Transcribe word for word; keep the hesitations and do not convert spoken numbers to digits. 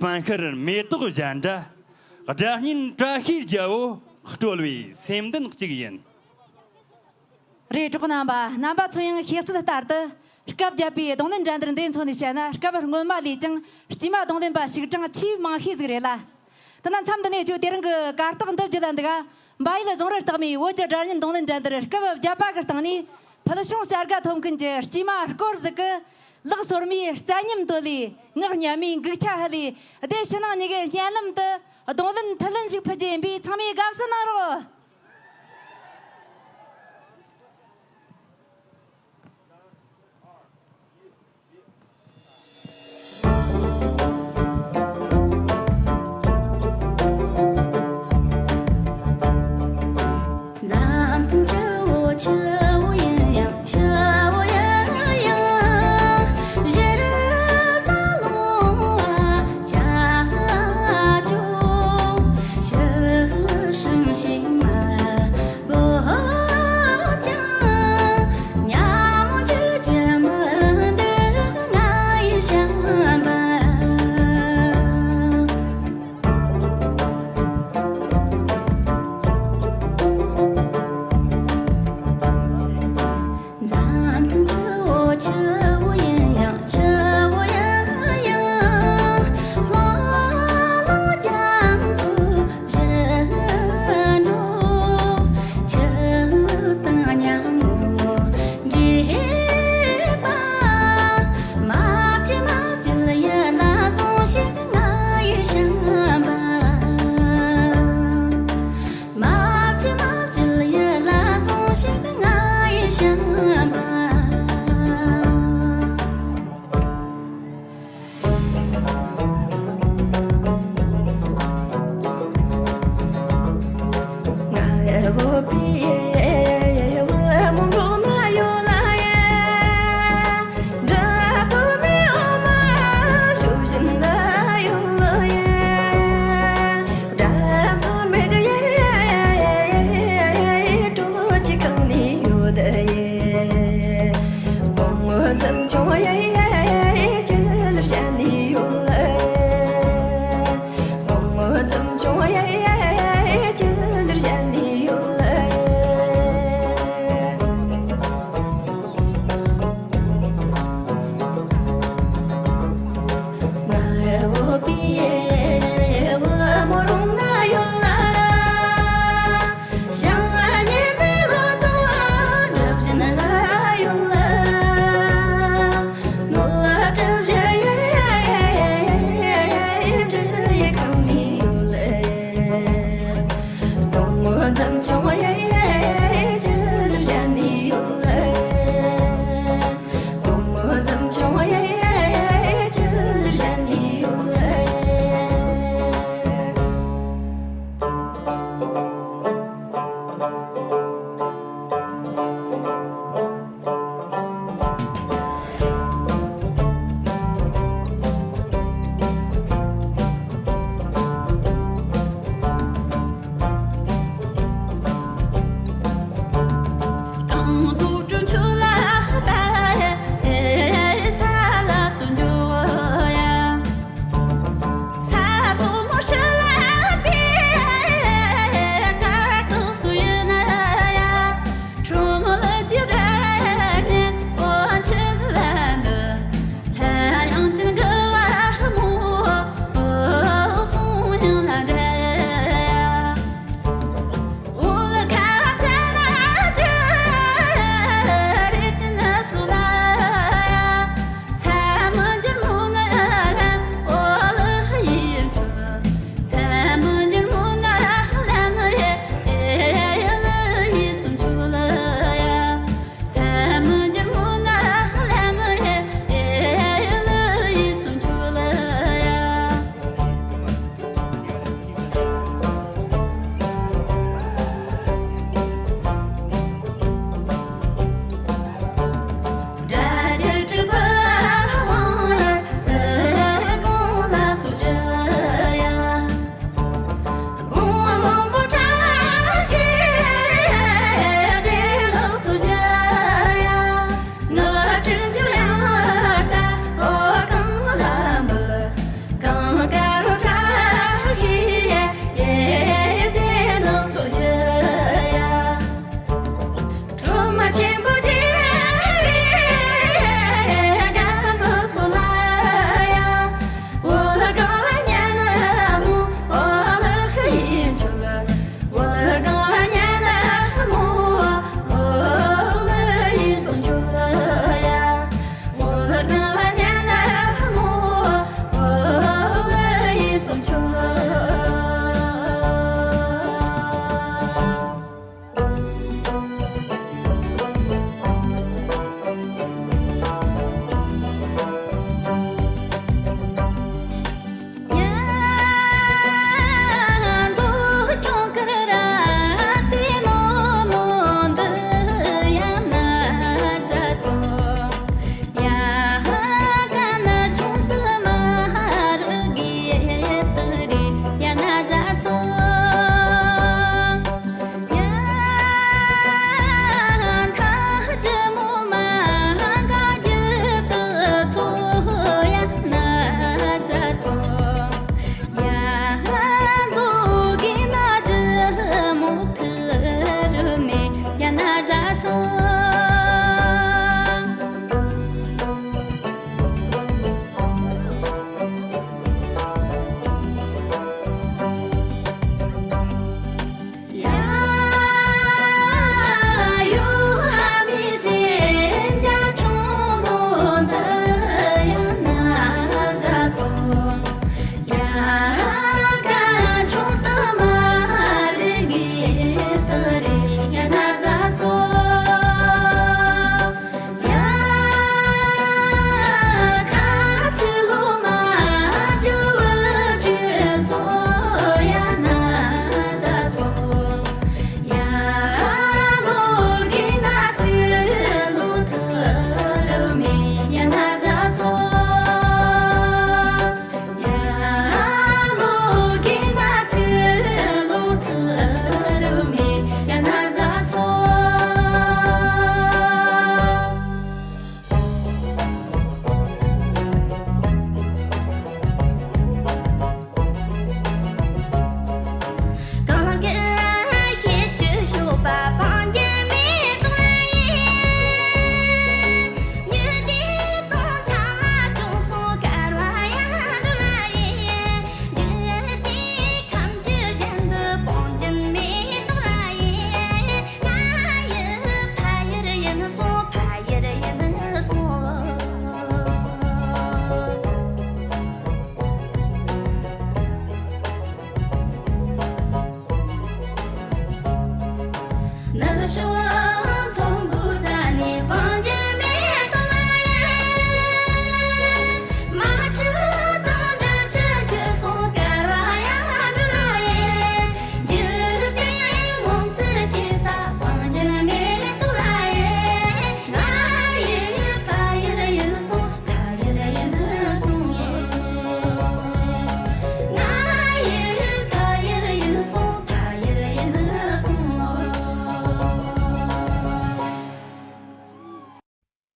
པཎ་ཤུར་མེ་ཏོག་གཞན་འདྲ། སྒྲ་སྙན་བཀྲ་ཤིས་རྒྱལ་པོ། དཀྲོལ་བའི་སེམས་ལྡན་གཅིག་ཡིན། རེད། གྲོགས་རྣམ་པ། རྣམ་པ་ཚོ་ཡང་ཤེས་གསལ་ལྟར་དུ། སྐབས་བརྒྱད་པའི་རྡུང་ལེན་འགྲན་བསྡུར་འདི་མཚོན་ནས་བཤད་ན། སྐབས་སྔོན་མ་ལས་ཀྱང་དཀྱུས་མ་རྡུང་ལེན་པ་ཞིག་གྲངས་ཆེས་མང་ཤོས་ཟིག་རེད་ལ། དེ་ན་མཚམས་འདི་ནས་ཁྱོད་དེ་རིང་གི་གར་སྟེགས་འདི་བརྒྱུད་ལ་འདུག་ག་འབའ་ཡུལ་རྫོང་རི་རྟགས་མའི་བོད་ཀྱི་སྒྲ་སྙན་རྡུང་ལེན་འགྲན་བསྡུར་སྐབས་བརྒྱད་པ་གི་སྟེང་ནས། ཕུལ་བྱུང་བྱ་དགའ་ཐོབ་མཁན་གྱི་དཀྱུས་མ་སྐོར་ཟིག་གི། ལག་སོར་མོའི་རྩལ་ཉམས་དོད་ལས། ངག་སྙན་མོའི་འགུག་ཆ་ཕུལ་ལས། སྡེ་ཕྱི་ནང་གཉིས་ཀའི་སྙན་ལམ་དུ་རྡུང་ལེན་མཐུད་ལེན་ཞིག་ཕུལ་རྒྱུ་ཡིན་པས། ཚང་མས་དགའ་བསུ་གནང་རོགས། འཛམ་གླིང་སྤྱི་བོ་ཆུ་བོ་ཡིན་ཡང་ཆུ་བོ་ཡིན་ཡང་། བཞི་རུ་ས་ལོང་བ་ཅོག་ཆུ་ཧྲིམ་ཞིག་མ་དགོས་ཀྱང་། ཉ་མོ་ཁྱེད་ཀྱི་མི་འདུག་ང་ཡི་བྱམས་པ། འཛམ་གླིང་ཆུ་བོ་ཆུ་བོ་ཡིན་ཡང་ཆུ་བོ་ཡིན་ཡང་། ལྷོ་ལྷོ་རྒྱ་མཚོ་བཞུར་འགྲོ། ཆུ་དང་ཉ་མོ་འདྲེས་པ། མ་བཅོས་མ་བཅོས་ཡིད་ལ་ཟུངས་ཤིག་ང་ཡི་བྱམས་པ། མ་བཅོས་མ་བཅོས་ཡིད་ལ་ཟུངས་ཤིག་ང་ཡི་བྱམས་པ།